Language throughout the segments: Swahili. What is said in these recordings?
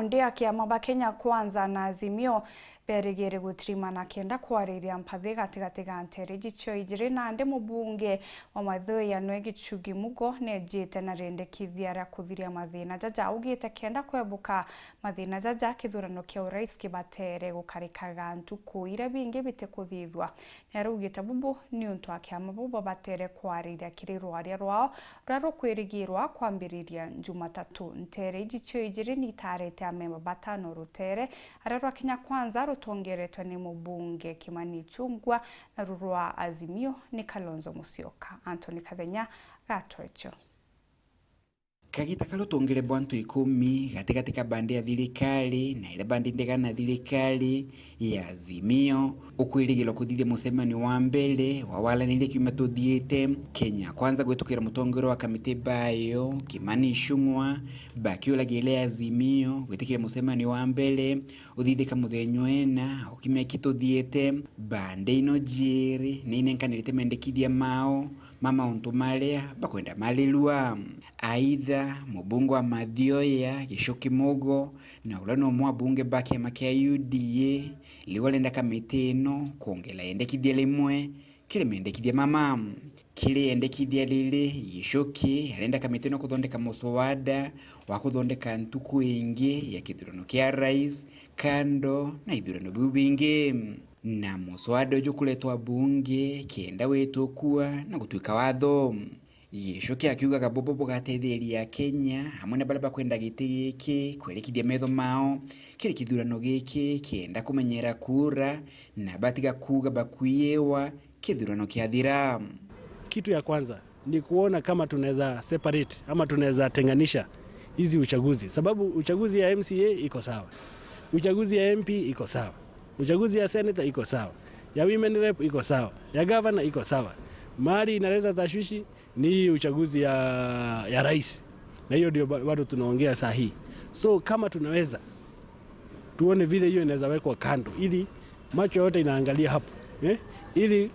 Kaunti ya Kiama ba Kenya Kwanza na Azimio berigire gutirimana kenda kwariria mpathi gatigati ga ntere jicho ijiri na ndi mubunge wa Mathioya Noe Gichugi Mugo nejite na rendekithia ria kuthiria mathina jaja augite kenda kwebuka mathina jaja kithurano kia urais kibatere gukarikaga ntuku iria bingi bitikuthithwa. Niaraugite bubu ni untu a kiama bubu batere kwariria kiri rwaria rwao ruria rukwirigirwa kwambiriria Jumatatu. Ntere ijicho ijiri ni itarite amemba batano rutere aria rwa Kenya Kwanza rutongeretwe ni mubunge Kimani Ichung'wah na rurwa Azimio ni Kalonzo Musyoka. Anthony Kathenya gatwecho. Kagita kalutongele bwantu 10 gatigati ka bandi ya thirikari na ile bandi ndegana thirikari ya Azimio ukwirigirwa kuthithia mucemanio wa mbere wa waranĩria kiumia tuthiite. Kenya Kwanza gwitukira mutongoro wa kamiti bayo Kimani Ichung'wah bakiuragia ile ya Azimio gwitikira mucemanio wa mbere uthithika muthenya ena ukimia kituthiite. Bandi ino njiri ni inenkanirite mendekithia mao ma mauntu maria bakwenda marirua. Aitha mubunge wa Mathioya Gichuki Mugo na uria no mwabunge ba kiama kia UDA riu arenda kamiti ino kuongera endekithia rimwe kiri mendekithia mama kiri endekithia riri. Gichuki arenda kamiti ino kuthondeka muswada wa kuthondeka ntuku ingi ya kithurano kia rais kando na ithurano biu bingi na muswada uju kuretwa bunge kienda witukua na gutuika watho. Gichuki akiugaga bubu bugateithĩrĩria Kenya hamwe na baria bakwenda gĩtĩ gĩkĩ kwerekithia metho mao kĩrĩ kĩthurano gĩkĩ kĩenda kũmenyera kura na batiga kuga bakuiyewa kĩthurano kĩathira. Kitu ya kwanza ni kuona kama tunaweza separate ama tunaweza tenganisha hizi uchaguzi, sababu uchaguzi ya MCA iko sawa, uchaguzi ya MP iko sawa, uchaguzi ya senator iko sawa, ya women rep iko sawa, ya governor iko sawa. Mali inaleta tashwishi ni uchaguzi ya rais, na hiyo ndio bado tunaongea saa hii. So kama tunaweza tuone vile hiyo inaweza wekwa kando ili macho yote inaangalia hapo, eh? Ili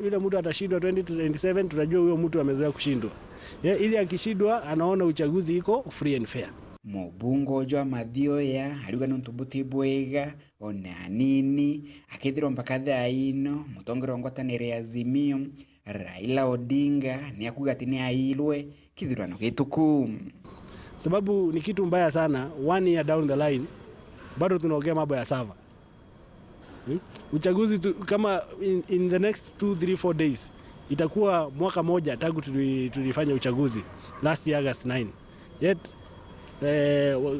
yule mtu atashindwa 2027 tunajua huyo mtu amezoea kushindwa, eh? Ili akishindwa anaona uchaguzi iko free and fair. Mubunge jwa Mathioya ariuga nontu buti bwega ona nini akithirwo mpaka thaa ino mutongoro wa ngwatanĩro ya Azimio Raila Odinga ni akuga ati ni ailwe kithurano gituku. Sababu ni kitu mbaya sana, 1 year down the line bado tunaongea mambo ya server. Uchaguzi tu, kama in the next 2, 3, 4 days itakuwa mwaka moja tangu tulifanya uchaguzi last year August 9. Yet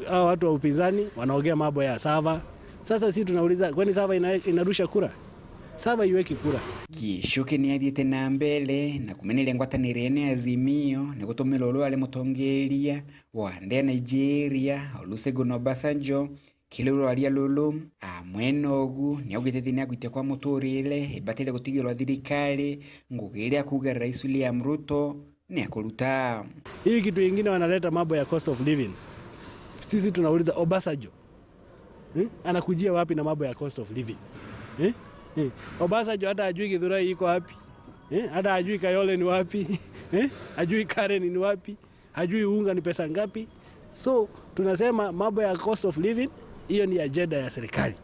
hao watu wa upinzani wanaongea mambo ya server. Sasa sisi tunauliza, kwani server inarusha kura? Server iweki kura. Gichuki ni athiite na mbere na kumeneria ngwatanĩro ene ya Azimio ni gutumira uria wari mutongoria wa nde Nigeria Olusegun Obasanjo kiri rwaria lulu. Amwena ogu ni augite thina ya gwitia kwa muturire ibatire gutigirwa thirikari ngugi iria kuga Rais William Ruto ni akuruta. Hii kitu ingine wanaleta mambo ya cost of living. Sisi tunauliza Obasanjo, Anakujia wapi na mambo ya cost of living? Obasanjo hata hajui Githurai iko wapi? Hata hajui Kayole ni wapi? Hajui Karen ni wapi? Hajui unga ni pesa ngapi? So tunasema mambo ya cost of living hiyo ni agenda ya serikali.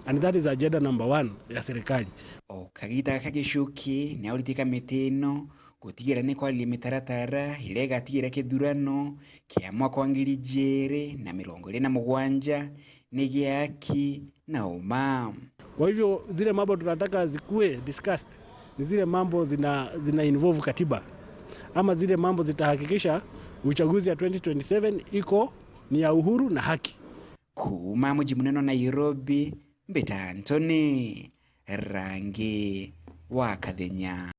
And that is agenda number 1 ya serikali. O kagita kagicuki ni aurite kamiti ino gutigira ni kwariria mitaratara iria igatigira kithurano kia mwaka wa 2027 ni giaki na uma. Kwa hivyo zile mambo tunataka zikuwe discussed ni zile mambo zina involve katiba, ama zile mambo zitahakikisha uchaguzi ya 2027 iko ni ya uhuru na haki. Kuma muji munene Nairobi, Mbita Anthony Rangi wa Kathenya.